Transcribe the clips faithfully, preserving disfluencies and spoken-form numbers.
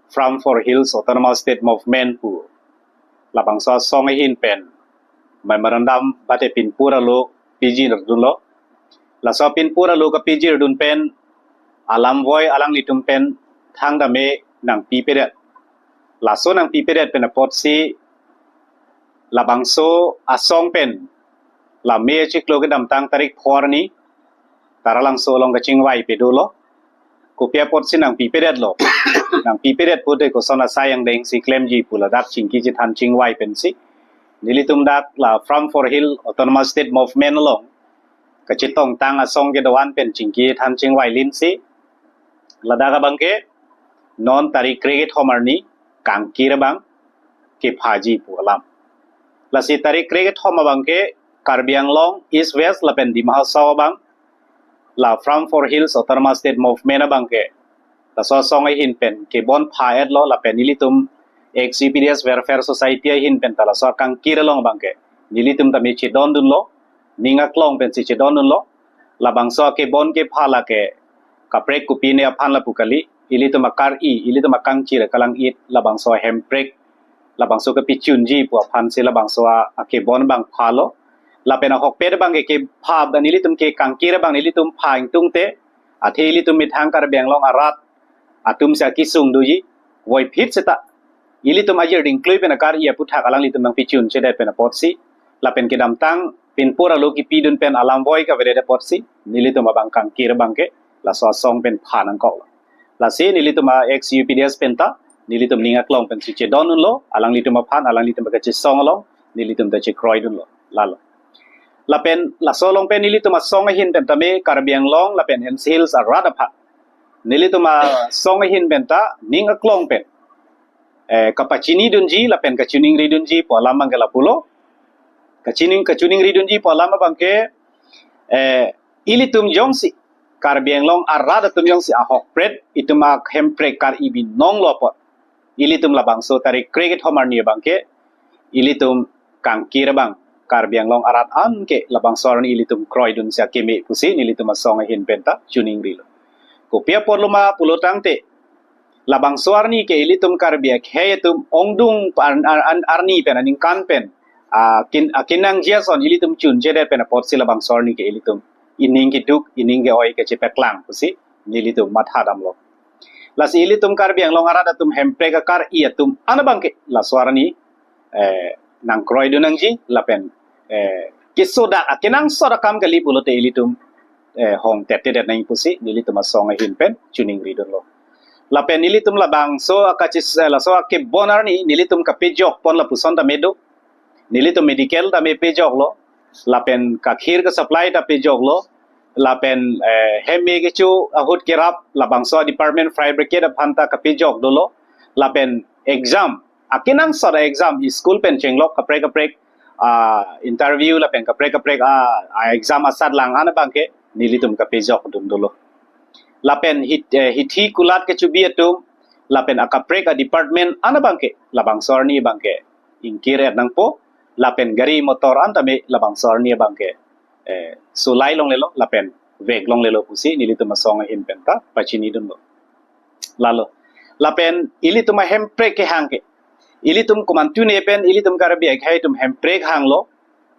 Front for Hills Autonomous State Movement pu labangso asong ahin pen memorandum bate pinpur alo piji nerdunlo. Laso pinpur alo kapiji nerdun pen alamvoi alanglitum pen thangdame nangpipedet. Laso nangpipedet pen apotsi labangso asong pen la May achiklo kedamtang tarik phor ni Taralangso along kachingvai pedolo. Kopi apotsi nangpipedetlo? Nangpipedet pute koson asai angdeng si klemji pu ladak chingki chethan chingvai pensi nelitum dak la Front for Hill Autonomous State Movement along kachetongtang asong kedo-an pen chingki chethan chingvai linsi ladak abangke non tarik krekethom arni kangkir abang kephaji pu alam. Lasi tarik krekethom abangke Karbi Anglong East West lapen Dima Hasao abang la Front for Hills Autonomous State Movement abangke laso asong ahin pen kebon pha-etlo lapen nelitum ex U P D S Welfare Society ahin pen ta laso akangkir along abangke nelitum tame chedondunlo, ning aklong pensi chedondunlo. Labangso akebon kepha lake kaprek kopine aphan lapu kali, ilitum akar-i, ilitum akangkir kalang-it labangso ahemprek labangso kapechunji pu aphansi labangso a- akebon abang phalo. Lapen ahokpet abangke kepha abang nelitum ke kangkir abang nelitum pha ingtungte, athe ilitum methang Karbi Anglong arat atumsi akesung doji, voiphit seta ilitum ajir dingklui pen akar-i aputhak alanglitum nangpechunchedet pen apotsi lapen kedamtang pinpur alo kipidun pen alamvoi kavedet apotsi nelitum abang kangkir abangke laso asong pen pha nangkoklo. Lasi nelitum a ex U P D S pen ta nelitum ning aklong pensi chedondunlo, alanglitum aphan, alanglitum kachesong along nelitum ta chekroidunlo. Lalo. Lapen laso along pen nelitum asong ahin pen tame Karbi Anglong lapen N C Hills arat aphan nelitum asong ahin pen ta ning aklong pen eh, kapachinidunji lapen kachiningridunji pu alam abangke lapulo. Kachining kachiningridunji pu alam abangke eh, ilitum jongsi Karbi Anglong arat atum jongsi ahokpet itum ahemprek kar-i binonglo apot ilitum labangso tarik krekethom arni abangke ilitum kangkir abang Karbi Anglong arat anke labangso arni ilitum kroidunsi akeme pusi nelitum asong ahin pen ta chiningrilo. Kopi apotlo ma pulo tangte labangso arni ke ilitum Karbi akhei atum ongdung ar- ar- ar- arni pen aningkan pen ah, kin- ah, kinangji ason ilitum chunchedet pen apotsi labangso arni ke ilitum ining keduk, ining ke-oi kachepaklang pusi nelitum matha damlo. Lasi ilitum Karbi Anglong arat atum hemprek akar-i atum an abangke laso arni eh, nangkroidun nangji lapen eh, kesodak akenangsot akam kali pulote ilitum eh, hongtetedet nang pusi nelitum asong ahin pen chiningridunlo. Lapen nelitum labangso akachis eh, laso akebon arni nelitum kapejokpon lapuson tame do. Nelitum medical tame pejoklo. Lapen kakhir kasupply ta pejoklo. Lapen eh, heme kecho ahut kerap labangso department fire brigade aphan ta kapejok dolo. Lapen exam akenangsot a-exam school pen chenglok kaprek kaprek ah, interview lapen kaprek kaprek ah, ah, exam asatlang an abangke nelitum kapejokdun dolo. Lapen hit, eh, hithi kulat kechubi atum lapen akaprek a-department an abangke labangso arni abangke ingkir-et nangpo lapen gari motor an tame labangso arni abangke eh, sulai longlelo lapen vek longlelo pusi nelitum asong ahin pen ta pachinidunlo. Lalo. Lapen ilitum ahemprek kehang ke ilitum komantu ne pen ilitum Karbi akhei atum hemprek hanglo.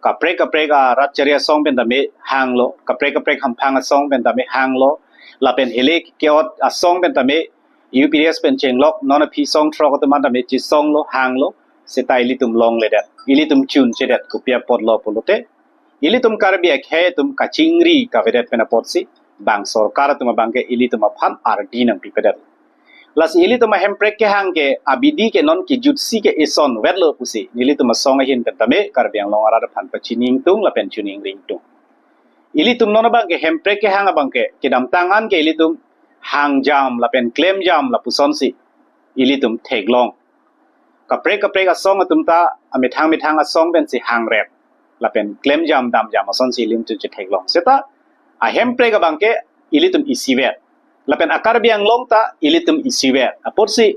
Kaprek kaprek arat chari asong pen tame hanglo. Kaprek kaprek hamphang asong pen tame hanglo. Lapen hele ke-ot asong pen tame U P D S pen chenglok non aphi song throk atum an tame chesonglo hanglo. Seta ilitum longledet. Ilitum chunchedet kopi apotlo pulote ilitum Karbi akhei atum kachingri kavedet pen apotsi bang sorkar atum abangke ilitum aphan ardi nangpipedet. Lasi ilitum ahemprek kehang ke abidi ke non kejutsi ke isonvetlo pusi nelitum asong ahin pen tame Karbi Anglong arat aphan pachiningtung lapen chiningri ingtung. Ilitum non abangke hemprek kehang abangke kedamtang an ke ilitum hangjam lapen klemjam lapusonsi ilitum theklong. Kaprek kaprek asong atum ta amethang methang asong pensi hangrep lapen klemjam damjam asonsi ilitum chetheklong. Seta ahemprek abangke ilitum isivet. Lapen a-Karbi Anglong ta ilitum isivet. Apotsi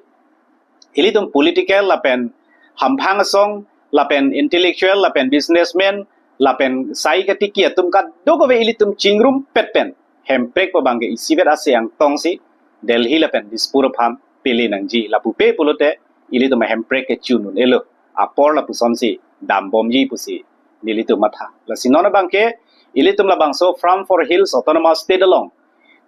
ilitum political lapen hamphang asong lapen intellectual lapen businessman lapen sai katiki atum kadokave ilitum chingrumpet pen hemprek pu abangke isivet ase angtongsi Delhi lapen Dispur aphan pele nangji. Lapu pe pulote ilitum ahemprek kechun un-elo. Apor lapusonsi dambomji pusi nelitum matha. Lasi non abangke ilitum labangso From for Hills Autonomous State along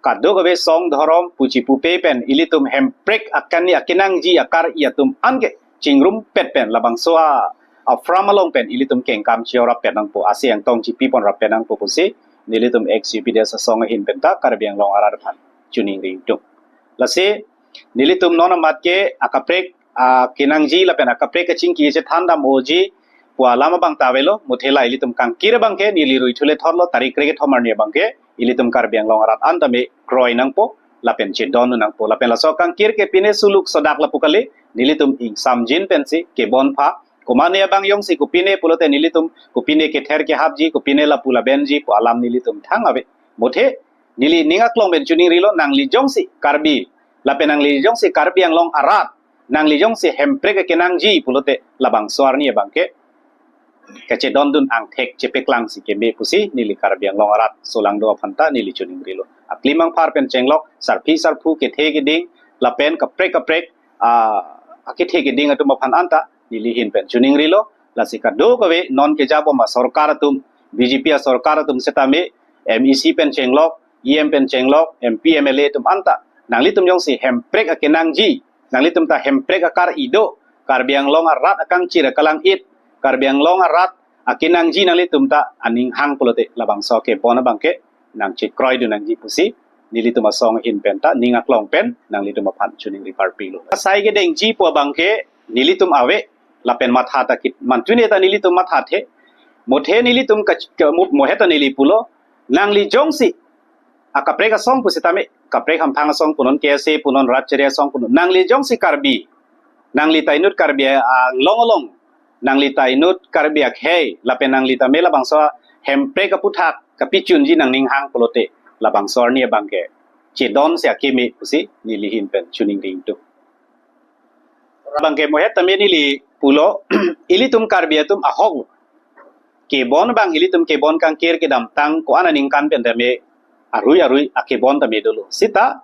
kadokave song dhorom puchi pupe pen ilitum hemprek akan ni akenangji akar-i atum anke chingrumpet pen labangso a, a from along pen ilitum kengkam chiorap pen nangpo, ase angtong chipipon rap pen nangpo pusi nelitum ex U P D S asong ahin penta Karbi Anglong arat aphan choningri ingtung. Lasi nelitum non amat ke akaprek akenangji lapen akaprek kachingki chethan dam-oji pu alam abang ta avelo. Muthe la ilitum kangkir abangke neli ruithule thotlo, tarik krekethom arni abangke ilitum Karbi Anglong arat an tame kroi nangpo lapen chedon nangpo. Lapen laso kangkir ke pine suluk sodak lapu kali, nelitum ingsamjin pensi kebon pha. Komane abang jongsi kopine pulote nelitum kopine kether kehapji, kopine lapu labenji pu alam nelitum thang ave. Muthe neli ning aklong pen choningrilo, nangli jongsi Karbi lapen nangli jongsi Karbi Anglong arat, nangli jongsi hemprek akenangji pulote labangso arni abangke kachedondun angthek chepeklangsi keme pusi neli Karbi Anglong arat solangdo aphanta neli choningrilo. Aklimang phar pen chenglok, sarpi sarpo kethe keding lapen kaprek kaprek, ah, akethe keding atum aphan anta neli ahin pen choningrilo. Lasi kadokave non kejabom asorkar atum, B J P asorkar atum setame, M E C pen chenglok, E M pen chenglok, M P, M L A atum anta, nanglitum jongsi hemprek akenangji, nanglitum ta hemprek akar-i do, Karbi Anglong arat akangchir akalang-it, Karbi Anglong arat akenangji nanglitum ta aning hang pulote labangso kebon abangke nangchekroidun nangji pusi nelitum asong ahin penta ning aklong pen nanglitum aphan choningri parpilo. Asai kedengji pu abangke nelitum ave lapen matha ta kit mantune ta nelitum mathathe. Muthe nelitum ka, ka mu-, mohet ta neli pulo, nangli jongsi akaprek asong pusitame, kaprek hamphang asong punon, K S A punon, rat chiri asong punon, nangli jongsi Karbi, nangli ta inut Karbi Anglong along, nangli ta inut Karbi akhei lapen nangli tame labangso hemprek aputhak kapichunji nangning hang pulote labangso arni abangke chedonsi akeme pusi neli ahin pen choningri ingtung. Abangke mohet tame neli pulo, ilitum Karbi atum ahok lo. Kebon abang ilitum kebon kangkir kedamtang ko-an aningkan pen tame arui arui akebon tame dolo. Sita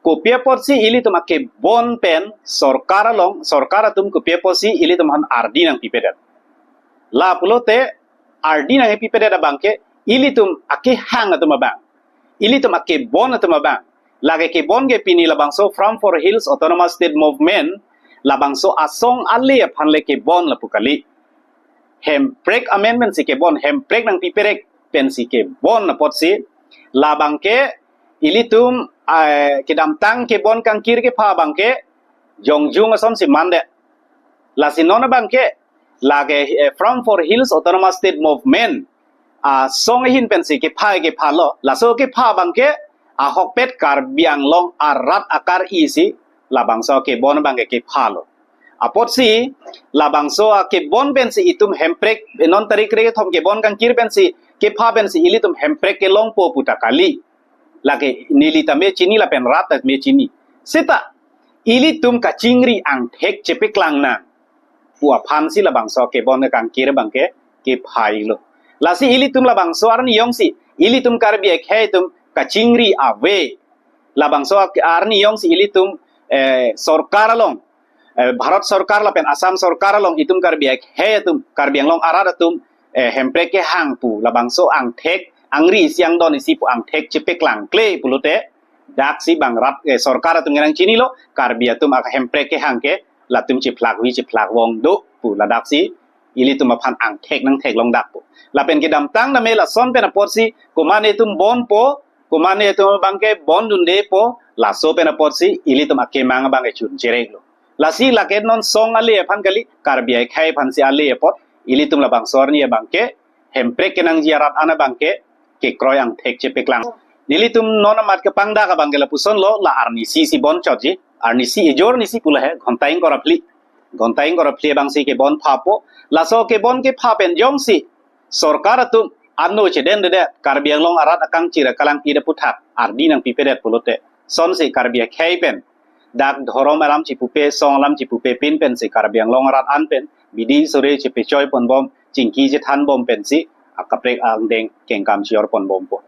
kopi apotsi ilitum akebon pen sorkar along, sorkar atum kopi apotsi ilitum aphan ardi nangpipedet? La pulote ardi nangpipedet abangke ilitum akehang atum abang, ilitum akebon atum abang. Lake kebon ke pini labangso From for Hills Autonomous State Movement labangso asong ale aphan le kebon lapu kali. Hemprek amendment si kebon, hemprek nangpiperek pensi kebon apotsi labangke ilitum, eh, kedamtang kebon kangkir kepha abangke jongjung asonsi mandet. Lasi non abangke lake, eh, From for Hills Autonomous State Movement asong ahin pensi kepha kephalo. Laso kepha abangke ahokpet Karbi Anglong arat akar-i si labangso kebon abangke kephalo. Apotsi labangso akebon pensi itum hemprek, non tarik krekethom kebon kangkir pensi kepha pensi ilitum hemprek kelongpo puta kali. Lake neli tame chini lapen rat tame chini. Sita ilitum kachingri angthek chepeklang nang pu aphansi labangso kebon kangkir abangke kephailo. Lasi ilitum labangso arni jongsi ilitum Karbi akhei atum kachingri ave, labangso arni jongsi ilitum, eh, sorkar along, eh, Bharat sorkar lapen Assam sorkar along itum Karbi akhei atum, Karbi Anglong arat atum, eh, hemprek kehang pu labangso angthek, angri isi angdon isi pu angthek chepeklangkle pulote daksi bang rat, eh, sorkar atum kenang chinilo, Karbi atum ahemprek kehang ke latum chiphlakvi chiphlakvong do pu ladaksi ilitum aphan angthek nangtheklong dak pu. Lapen kedamtang name lason pen apotsi komane atum bonpo, komane atum abangke bondundepo, laso pen apotsi ilitum akemang abangke chun chereklo. Lasi lake non song ale aphan kali, Karbi akhei aphansi ale apot, ilitum labangso arni abangke hemprek kenangji arat an abangke kekroi angthek chepeklang. Nelitum non amat kepangdak abangke lapusonlo, la arnisi si bonchotji, arnisi ejor nisi pula he, ghonta ingkoi ra phli. Ghonta ingkoi ra phli abangsi kebon phapo, laso kebon kepha pen jongsi sorkar atum ano chedendedet, Karbi Anglong arat akangchir akalang-it aputhak ardi nangpipedet pulote, sonsi Karbi akhei pen dak dhorom alam chipupe, song alam chipupe pin pensi Karbi Anglong arat an pen bidi sore chepechoi ponbom, chingki chethan bom pensi akaprek angdeng kengkam chior ponbompo.